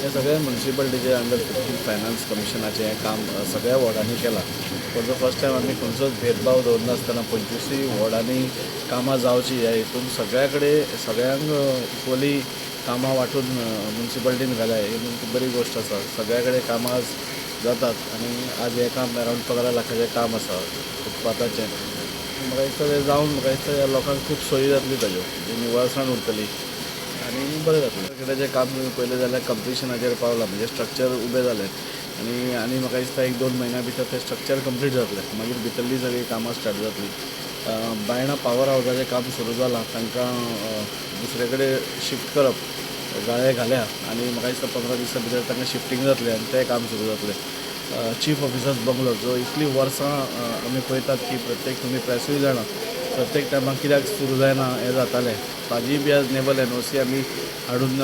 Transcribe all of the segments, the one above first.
हे सगळे मुन्सिपालिटीचे under 15 finance कमिशनाचें हें काम सगळ्या वॉर्डांनी केलां. फॉर the first time आमी खंयचोच भेदभाव दवरनासतना 25ूय वॉर्डांनी कामां जावचीं ह्या हितून सगळ्या कडेन सगळ्यांक इक्वली कामां वांटून मुन्सिपालिटीन घाल्या. ही बरी गोश्ट आसा. सगळ्या कडेन कामां आज जातात आनी आज हें काम अरावंड 15 लाखाचें काम आसा फुटपाथाचें. म्हाका दिसता तें जावन म्हाका दिसता ह्या लोकांक खूब सोयी जातली, ताज्यो निवळसाण उरतली आनी बरें जातलें. मार्केटाचें काम तुमी पळयलें जाल्यार कंप्लिशनाचेर पावलां, म्हणजे स्ट्रक्चर उबें जालें आनी आनी म्हाका दिसता एक दोन म्हयन्या भितर तें स्ट्रक्चर कंप्लीट जातलें. मागीर भितरलीं सगळीं कामां स्टार्ट जातलीं. बायणा पावर हावजाचें काम सुरू जालां. तांकां दुसरे कडेन शिफ्ट करप, गाळे घाल्या आनी म्हाका दिसता 15 दिसां भितर तांकां शिफ्टींग जातलें आनी तें काम सुरू जातलें. चीफ ऑफिसर्स बंगलो जो इतलीं वर्सां आमी पळयतात की प्रत्येक, तुमी प्रेसूय जाणा, प्रत्येक टायमाक कित्याक सुरू जायना हें जातालें, ताजीय बी आज नेवल एनओसी आमी हाडून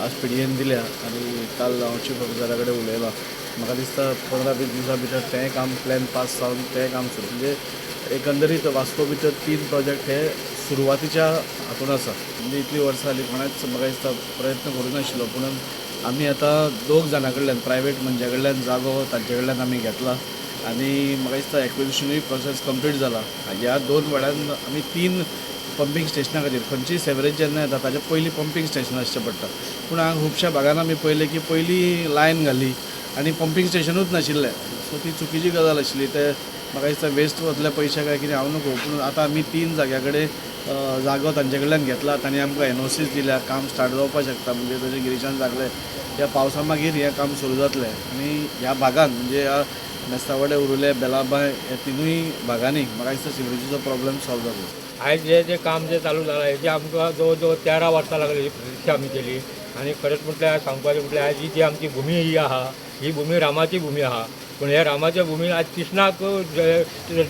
आज पीडीएन दिल्या आनी काल हांव चीफ ऑफिसरा कडेन उलयलां. म्हाका दिसता 15-20 दिसां भितर तेंय काम प्लॅन पास जावन तेंय काम सुरू. म्हणजे एकंदरीत वास्को भितर तीन प्रोजेक्ट हे सुरवातीच्या हातून आसा. म्हणजे इतलीं वर्सां जालीं, कोणेंच म्हाका दिसता प्रयत्न करूं नाशिल्लो, पूण आमी आतां दोग जाणां कडल्यान, प्रायवेट मनशा कडल्यान जागो तांचे कडल्यान आमी घेतला आनी म्हाका दिसता एक्विजिशनूय प्रोसेस कंप्लीट जाला. ह्या दोन वाड्यान आमी तीन पंपींग स्टेशना खातीर, खंयचीय सेवरेज जेन्ना येता ताच्या पयलीं पंपींग स्टेशन आसचें पडटा, पूण हांगा खुबश्या भागान आमी पळयलें की पयलीं लायन घाली आनी पंपींग स्टेशनूच नाशिल्लें. सो ती चुकीची गजाल आशिल्ली. ते म्हाका दिसता वेस्ट वतले पयशे काय कितें हांव नको, पूण आतां आमी तीन जाग्या कडेन जागो तांचे कडल्यान घेतला, तांणी आमकां एनओसीस दिल्या, काम स्टार्ट जावपाक शकता. म्हणजे जशें गिरीशान सांगलें, ह्या पावसा मागीर हें काम सुरू जातलें आनी ह्या भागान, म्हणजे ह्या मेस्तावडे, उरुले, बेलाबाय ह्या तिनूय भागांनी म्हाका दिसता सिवरेजीचो प्रॉब्लम सॉल्व जातलो. आयज जे जे काम जे चालू जालां, हेजें आमकां जवळ जवळ 13 वर्सां लागली ही प्रतिक्षा आमी केली. आनी खरेंच म्हटल्यार सांगपाचें म्हटल्यार आयज ही जी आमची भुमी ही आहा, ही भुमी रामाची भुमी आहा, पूण ह्या रामाच्या भुमीन आज कृष्णाक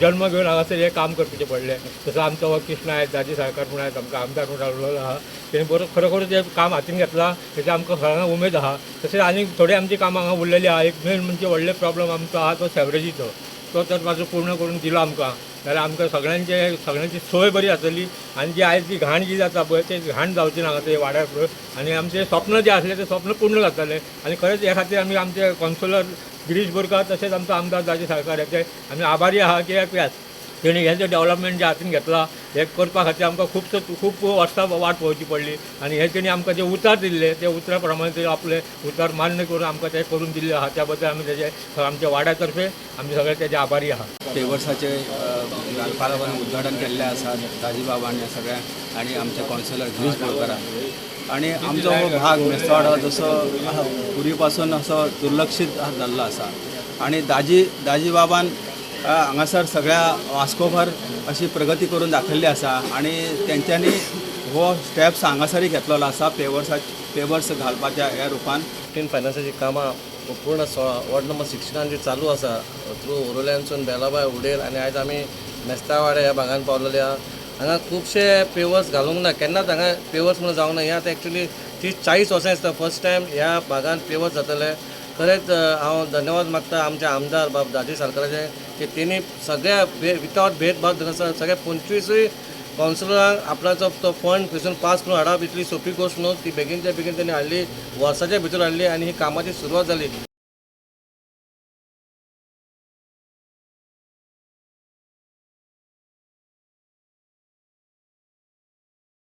जन्म घेवन हांगासर हें काम करचें पडलें. तसो आमचो हो कृष्णा आयज दाजी साळकार म्हूण आयज आमकां आमदार म्हूण रावलेलो आहा. तेणी बरो खरोखर तें काम हातीन घेतलां, तेजें आमकां सगळ्यांक उमेद आहा. तशेंच आनीक थोडी आमची कामां हांगा उरलेली आहा. एक मेन म्हणजे व्हडलें प्रॉब्लम आमचो आहा तो सेवरेजीचो, तो तर मातसो पूर्ण करून दिलो आमकां जाल्यार आमकां सगळ्यांची सोय बरी जातली आनी जी आयज जी घाण जी जाता पळय, ते घाण जावची ना हांगा वाड्यार पळय आनी आमचें स्वप्न जें आसलें तें स्वप्न पूर्ण जातलें. आनी खरेंच हे खातीर आमी आमचे कॉन्सुलर गिरीश बोरकार तशेंच आमचो आमदार दाजी साळकार हेचे आमी आभारी आहा, कित्याक तेणी हें जें डेवलपमेंट जें हातीन घेतलां, हें करपा खातीर आमकां खुबसो खूब वर्सां वाट पळोवची पडली आनी हे तेणी आमकां जे उतर दिल्ले, ते उतरा प्रमाणे ते आपले उतर मान्य करून आमकां ते करून दिल्ले आहा. त्या बद्दल आमी तेजे आमच्या वाड्या तर्फे आमी सगळे तेजे आभारी आहा. पेवर्साचे घालपा लागून उद्घाटन केल्लें आसा दाजी बाबान सगळ्या आनी आमचे कौन्सिलर गिरीश बोरकारान. आनी आमचो हो भाग मेस्तवाडो जसो पुर्वी पासून असो दुर्लक्षीत जाल्लो आसा आनी दाजी बाबान हांगासर सगळ्या वास्कोभर अशी प्रगती करून दाखयल्ली आसा आनी तेंच्यांनी हो स्टेप्स हांगासरय घेतलेलो आसा पेवर्स घालपाच्या ह्या रुपान. 15 फायनान्साची कामां पूर्ण 16 वॉर्ड नंबर 16 जी चालू आसा, थ्रू ओरोल्यानसून बेलाबाय, उडेल आनी आयज आमी मेस्तावाडे ह्या भागान पावलेले आहा. हांगा खुबशे पेवर्स घालूंक ना, केन्नाच हांगा पेवर्स म्हणून जावंक ना. हे आतां एक्चुली 30-40 वर्सां दिसता फर्स्ट टायम ह्या भागान पेवर्स जातले. खरेंच हांव धन्यवाद मागता आमचे आमदार बाब दाजी साळकाराचे की तेणी सगळ्या विथआवट भेदभाव धरनासतना सगळ्या 25ूय कावन्सिलरांक आपणाचो तो फंड थंयसून पास करून हाडप इतली सोंपी गोश्ट न्हू. ती बेगीनच्या बेगीन तेणी हाडली, वर्साच्या भितर हाडली आनी ही कामाची सुरवात जाली.